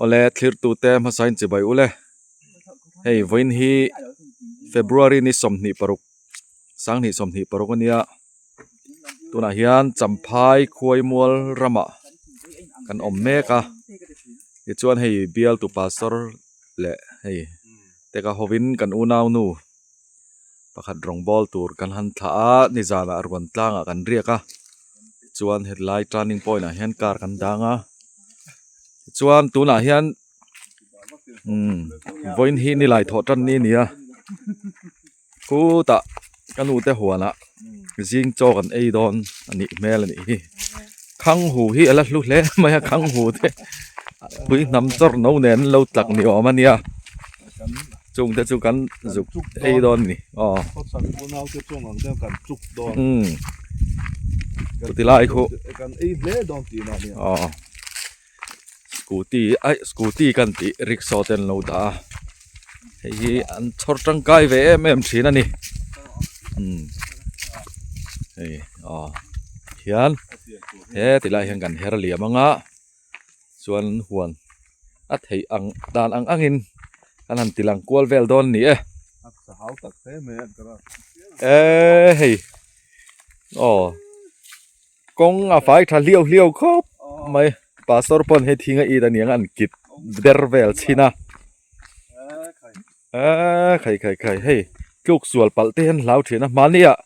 Awle thlirtute hmasain chibai ule hei vawiin hi February ni 26 sanghnih 26 ania tunah hian Champhai khuaimual ramah kan awm mek a tichuan hei bialtu pastor leh hei teka hovin kan unau nu pakhat rawng bawl tur kan han thlah a nizanah ruan tlangah kan riak a chuan hetlai turning point ah hian car kan dang a chuan tunah hian umm vawiin hi nilai thawh tan ni a ni a khutah ka nu te huanah zing chaw kan ei dawn a nih hmel a nih hi khang hu hi a la hlu hle mai a khang hu te pui hnam chawr no nen an lo tlak ni awm a nia. Chung te chu kan zuk ei dawn ni aw. Khawchhak unau te chuan ang deuh kan chuk dawn. Umm chuti lai khu. Kan ei hle dawn tih na nia. Aw scooty aih scooty kan tih rickshaw te an lo dah a hei hi an chhawr tangkai ve em em thin a ni umm hei aw hian he ti lai hian kan her liam ang a. Chuan huan a theih ang dan ang angin an han ti lang kual vel dawn ni e. Eee hei aw kawng a fai tha hliau hliau khawp mai pastor pawn hei thing a it aniang an kit der vel chhin a eee khai khai khai hei tluk sual palh te hian hlau thin a hmani ah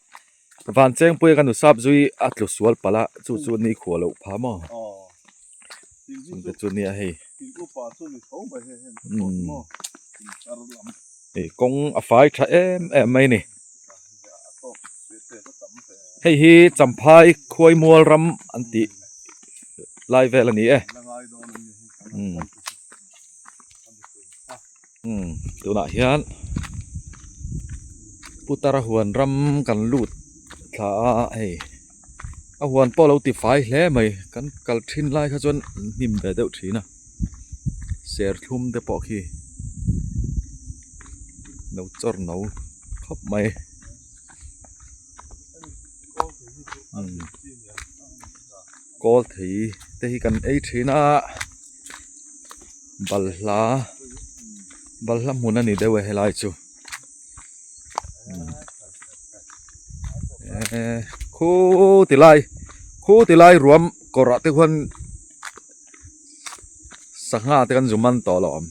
Van Chengpuia ka nu sap zui a tlu sual palh a chu chu ni khuah loh pha maw chungte chu nia hei umm hei kawng a fai tha em em mai a ni hei hi Champhai Khuaimual ram an tih lai vel a ni e umm umm tunah hian putara huan ram kan lut thla a hei a huan pawh a lo ti fai hle mai kan kal thin lai kha chuan an hnim ve deuh thin a serthlum te pawh khi lo chawr no khawp mai umm kawl thei te hi kan ei thin a. Balhla balhla hmun a ni deuh e helai chu eee khu ti lai khu ti lai ruam kawrah te khuan sangha te kan zu man tawh lo awm.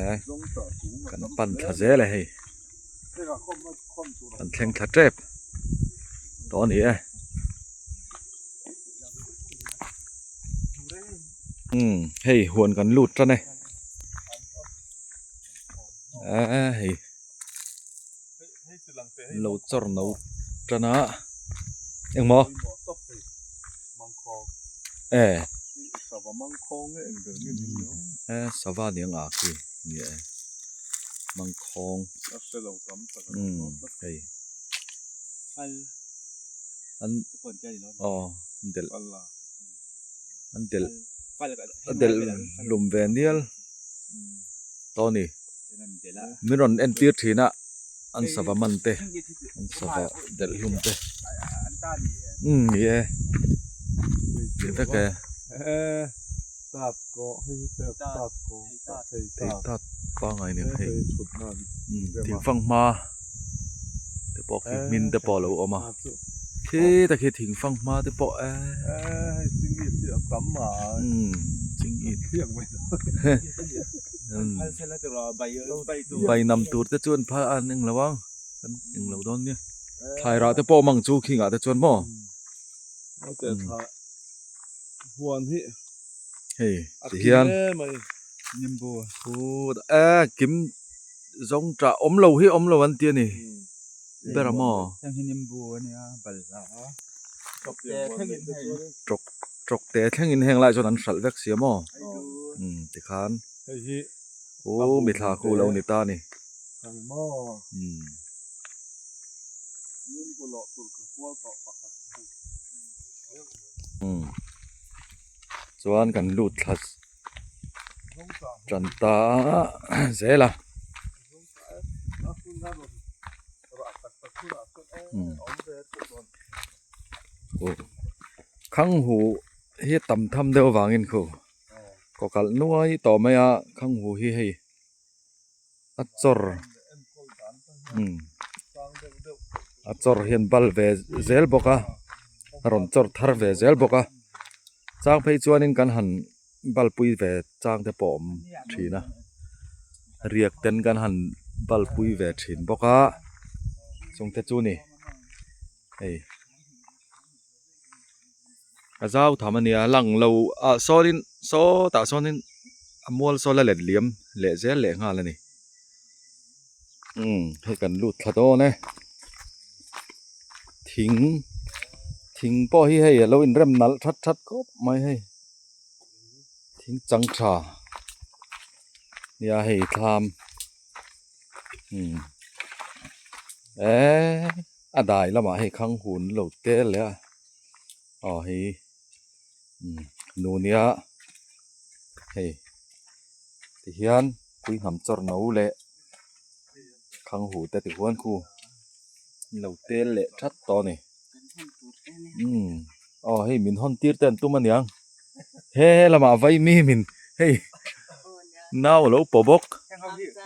E kan pan thla zel e hei. Kan thleng thla tep tawh a ni e. Umm hei huan kan lut tan e. Eee hei lo chawr no tan a engmaw e e sava aniang a khi ni e. Mangkhawng umm hei an aw an delh an delh a delh hlum ve nial tawh a ni min rawn entir thin a an sava man te an sava delh hlum te umm ni e ni vek e. Thei tat pangai nen hei thing fang hma te pawh khi hmin te pawh a lo awm a khi tak hi thing fang hma te pawh eee chingit bai nam tur te chuan phal an englo ang kan englo dawn nia thlai rah te pawh awm ang chu khingah te chuan maw. Hei ti hian e kim zawng tah awm lo hi awm lo an ti a ni ber a maw tawk tawk te thlengin heng lai chuan an hralh vek sia maw umm tikhan aw mithla khu lo ni ta a ni umm. Chuan kan lut thla tan ta zel a aw. Khanghu hi tam tham deuh vangin khu kaw kalh nuai tawh mai a khanghu hi hei a chawr umm a chawr hian bal ve zel bawk a a rawn chawr thar ve zel bawk a chang phei chuanin kan han bal pui ve chang te pawh a awm thin a riak ten kan han bal pui ve thin bawk a chung te chu ni hei. A zau tham a nia lang lo ah sawnin sawtah sawnin a mual sawn a let liam leh zel leh nghal a ni umm hei kan lut thla dawn e thing thing pawh hi hei a lo inrem nalh that that khawp mai hei thing chang tha nia hei thlam umm eee. A dai lamah hei khang hun lo tel leh a aw hei umm nu nia hei tihian puihnam chawr no leh khang hu te ti huan khu an lo tel leh that tawh a ni umm aw hei min hawn tir te an tum aniang he lamah vaimi min hei nau a lo paw bawk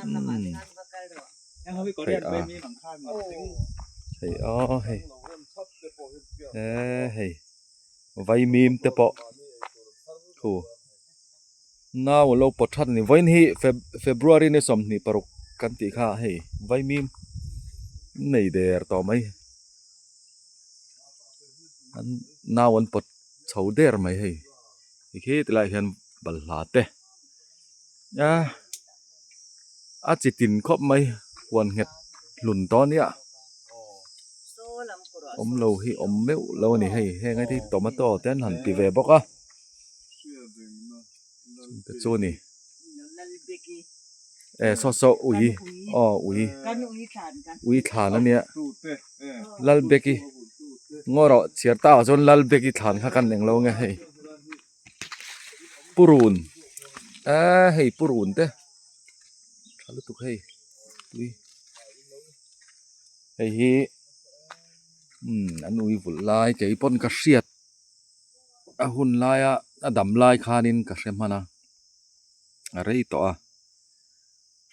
umm. Hei a hei aw hei eh hei vaimim te pawh thu nau a lo pawt that a ni vawiin hi february ni 26 kan tih kha hei vaimim nei der tawh mai an nau an pawt chho der mai hei tikhi tilaiah hian balhla te. A a chi tin khawp mai huan nghet hlun tawh ania awm lo hi awm meuh lo a ni hei heng ai te hi tomato te an han ti ve bawk a chungte chu a ni e saw saw ui aw ui ui thlan ania Lalbeki ngaw rawh chhiar takah chuan Lalbeki thlan kha kan englo nge hei. Purun eee hei purun te tha lutuk hei tui hei hi umm an ui vulh lai kei pawn ka hriat a hun laia a dam lai khanin ka hre hman a a rei tawh a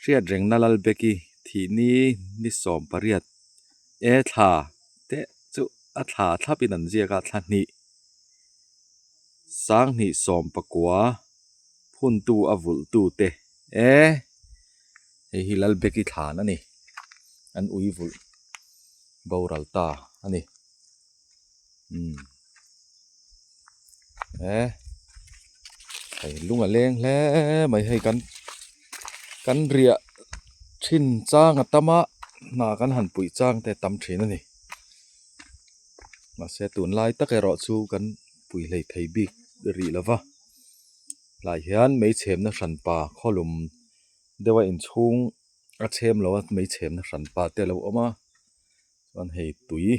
hriat rengna Lalbeki thih ni ni 18 e thla te chu a thla thlapin an ziak a thla hnih. Sanghnih 19 phuntu a vulhtu te e hei hi Lalbeki thlan a ni an ui vulh boral ta a ni umm e hei lung a leng hle mai hei kan kan riah thin chang a tam a hna kan han puih chang te a tam thin a ni. Mahse tunlai tak erawh chu kan pui hlei thei bik rih lo va, tlai hian meichhemna hranpa khawlum deuha inchhung a chhem lo a meichhemna hranpa te a lo awm a chuan hei tui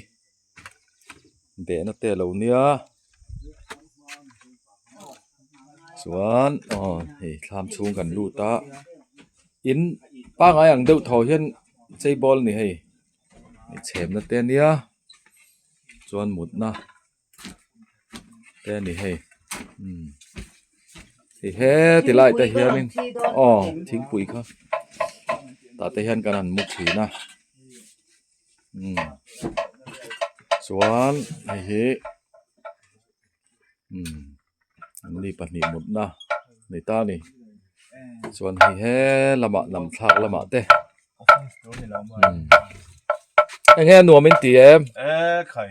behna te a lo nia chuan aw hei thlam chhung kan lut a in pangai ang deuh tho hian chei bawl a ni hei. Chhemna te ania chuan mutna te a ni hei umm hei heti lai te hianin aw thingpui kha tah te hian kan han mu thin a umm chuan hei hi umm an ni pahnih mutna ni ta a ni chuan hei he lamah lam thlak lamah te umm eng nge nuam in ti em e khai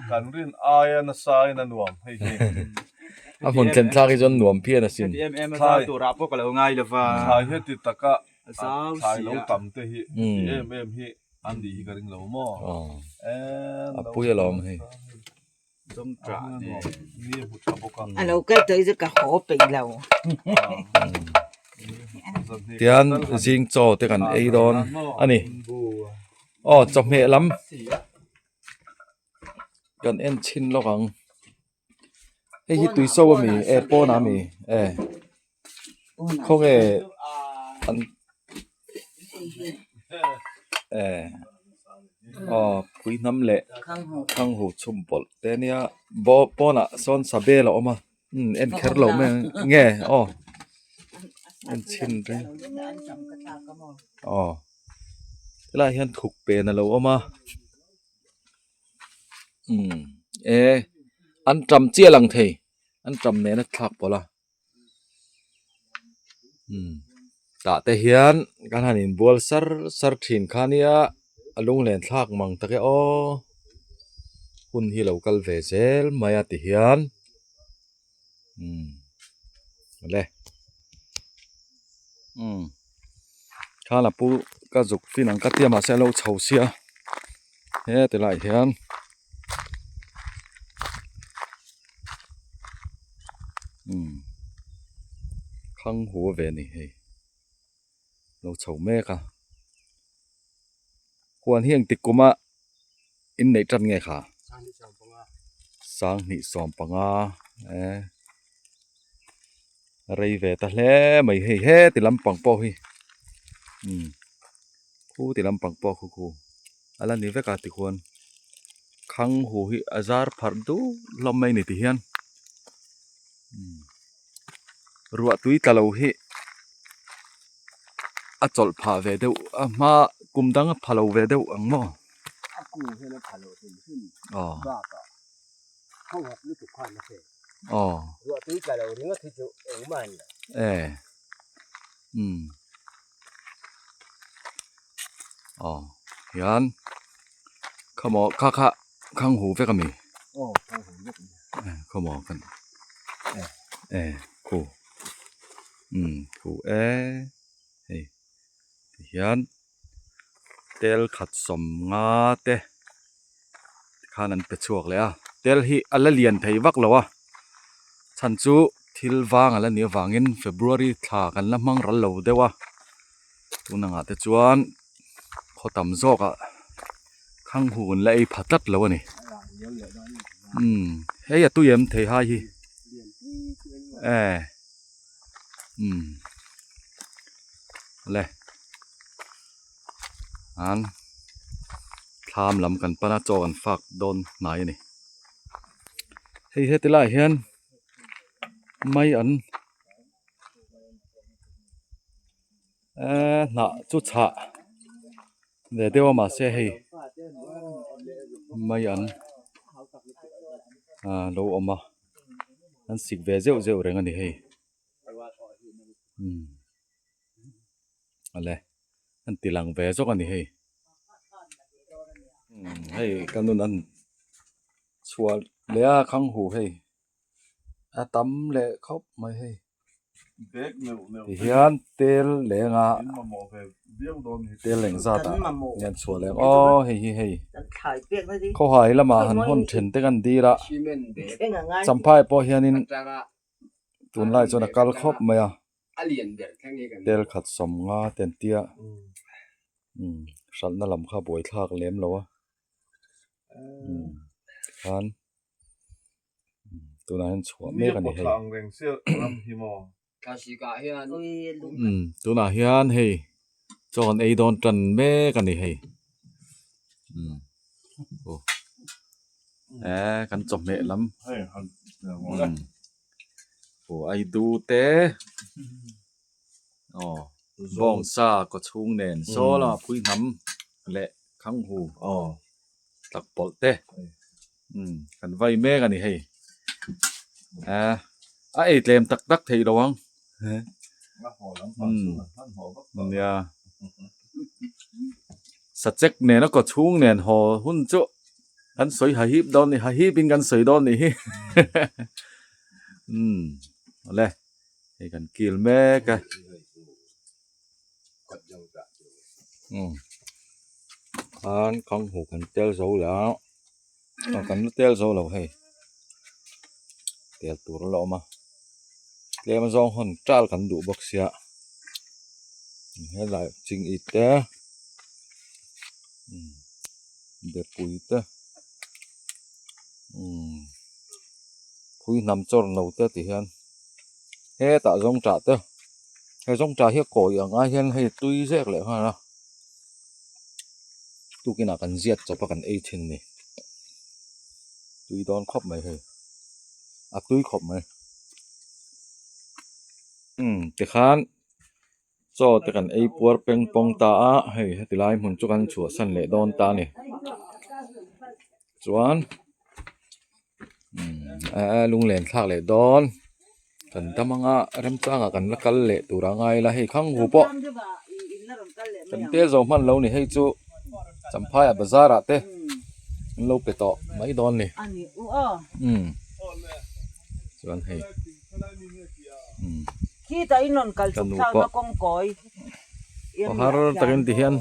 kan rin aia nasa in a nuam hei hi a hmun thlen thlak hi chuan nuam phian asin heti em em a zau turah pawh ka lo ngai lova thlai heti taka thlai lo tam te hi ti em em hi an nih hi ka ring lo maw a pui alawm hei. A lo kal tawh hi chu ka haw peih lo. Tian zing chaw te kan ei dawn a ni. Aw chawhmeh lam kan en chhin lawk ang. Hei hi tui so a mi e pawn ah a mi e khawnge an e aw. Phuihnam leh Khanghu chhum pawlh te ania baw pawnah sawn sabel a awm a umm en kher lo mai ang nge aw en chhin reng aw helaiah hian thuk pen a lo awm a umm e an tam chiah lang thei an tam nena thlak pawlh a. Umm tah te hian kan han inbual sar sar thin kha nia a lunglen thlak mang tak e aw hun hi lo kal ve zel mai a ti hian umm awle umm khan a pu ka zuk fin ang ka tia mahse a lo chho sia heti lai hian. Umm khang hu ve a ni hei lo chho mek a huan hi engtik kuma inneih tan nge kha sanghnih sawm panga e rei ve ta hle mai hei heti lampang pawh hi umm khu ti lampang pawh khu khu. A la ni vek a tikhuan khang hu hi a zar pharh duh hlawm mai a ni ti hian ruah tui tla lo hi a chawlh phah ve deuh a hma kum dang a pha lo ve deuh ang maw aw aw e umm. Aw hian khamaw kha kha khang hu vek ami khamaw kan e khu umm khu e hei ti hian tel khat sawm nga te khan an pe chhuak leh a tel hi a la lian thei vak lo a chhan chu thil vang a la nih avangin february thla kan la hmang ral lo deuh a tun angah te chuan khaw tam zawkah khang hu an la ei pha tlat lo a ni umm hei a tui em thei hai hi e umm le an thlam lam kan pan a chaw kan fak dawn hnai a ni hei heti laiah hian mai an eee hnah chu chhah ve deuh a mahse hei mai an ah lo awm a an sik ve zeuh zeuh reng a ni hei umm awle an ti lang ve zawk a ni hei umm hei ka nun an chhuah leh a khang hu hei. A tam leh khawp mai hei. Ti hian tel lenga tel leng zat ah hian chhuah leh aw hei hi hei khawhai lamah han hawn then te kan dil a champhai pawh hianin tunlai chuan a kal khawp mai a tel khat sawm nga te an tia umm hralhna lam kha buaithlak lem lo a umm tikhan. Tunah hian chhuah mek a ni hei. Umm tunah hian hei chaw kan ei dawn tan mek a ni hei umm aw e kan chawhmeh lam umm aw aidu te aw bawngsa kawchhung nen saw lama phui hnam leh khanghu aw. Tak pawlh te umm kan vai mek a ni hei eh a ei tlem tak tak theih lo ang umm nia sachek nena kaw chhung nen haw hun chu kan sawi hahip dawn a ni hahip in kan sawi dawn a nih hi umm awle hei kan kil mek a. Umm khan khang hu kan tel zo leh a aw kan la tel zo lo hei tel tur a la awm a tlem a zawng hawn tal kan duh bawk sia helai ching it te umm bepui te umm phui hnam chawr no te ti hian hetah zawng tah te. He zawngṭah hi a kawi ang ai hian hei tui zek leh nghal a Tukinah kan ziat chawp a kan ei thin a ni. Tui dawn khawp mai hei. A tui khawp mai. Umm tikhan chaw te kan ei puar peng pawng ta a hei heti lai hmun chu kan chhuahsan leh dawn ta a ni. Chuan umm lunglen thlak leh dawn kan dam anga remchangah kan la kal leh tur a ngai la hei khang hu pawh kan tel zo hman lo ni hei chu Champhai ah bazar ah te an lo pe tawh mai dawn ni umm chuan hei umm ka nu pawh khawhar takin ti hian.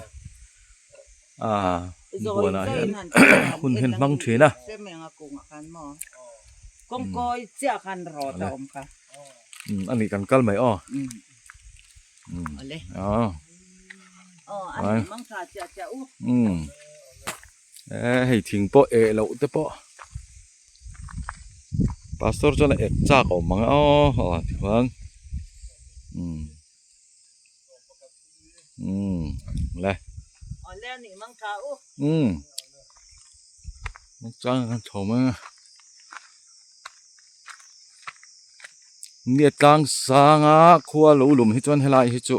Ah buanah hian hun hian hmang thin a. A nih kan kal mai aw. E hei thing pawh eh loh te pawh pastor chuan a ek chak a awm ang aw tichuan umm. Umm le umm chang kan chho mai a nia tlang sanga khua lo lum hi chuan helai hi chu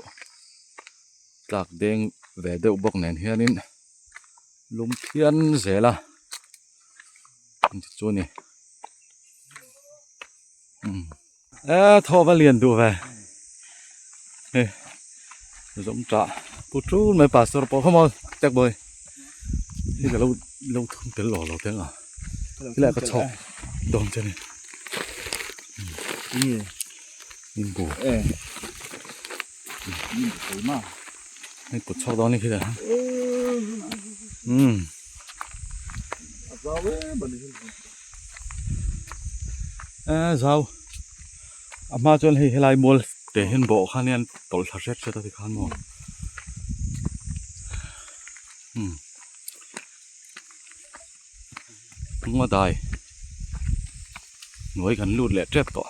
tlak deng ve deuh bawk nen hianin lum phian zel a chu a ni umm. E thaw va lian duh ve hei zawm tah pu tul mai pastor pawh khaw maw tek bawi hei ka lo lo thun tel lo lo teng a helai ka chhawk dawn che ni nimbu hei kut chhawk dawn ni khi um. Zau a hma chuan hei helai mual te hian bawh khan hian tawlh thla hret hret a tikhan maw umm ngaw dai hnuai kan lut leh tep tawh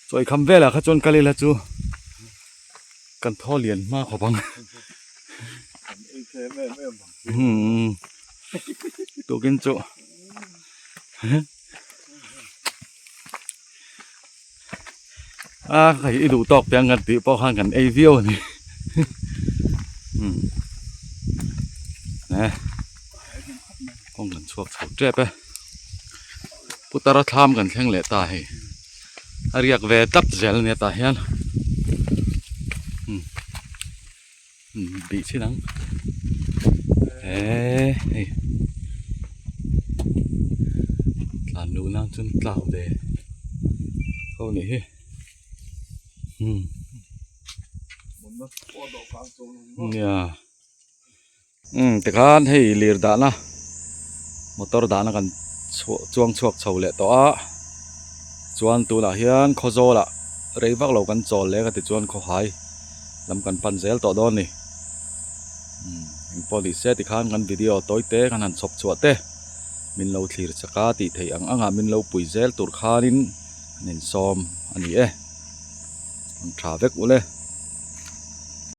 chawi kham velah kha chuan kal ila chu kan thaw lian hma khawp ang. Umm tukin chu a hei i duh tawk piang kan tih pawh khan kan ei viau a ni umm e kawng kan chhuak chho tep e putara thlam kan thleng leh ta hei a riak ve tlat zel a nia tah hian umm. Bih chin ang eee hei tlan luh nan chuan tlak ve tho a nih hi umm nia umm tikhan hei lir dahna motor dahna kan chhuah chuang chhuak chho leh tawh a chuan tunah hian khawzawl ah rei vak lo kan chawl leh ka ti chuan khawhai. Lam kan pan zel tawh dawn ni. Umm engpawh ni se tikhan kan video tawi te kan han chhawp chhuah te min lo thlir chak a tih theih ang anga min lo pui zel tur khanin an insawm a ni e. An tha vek ule.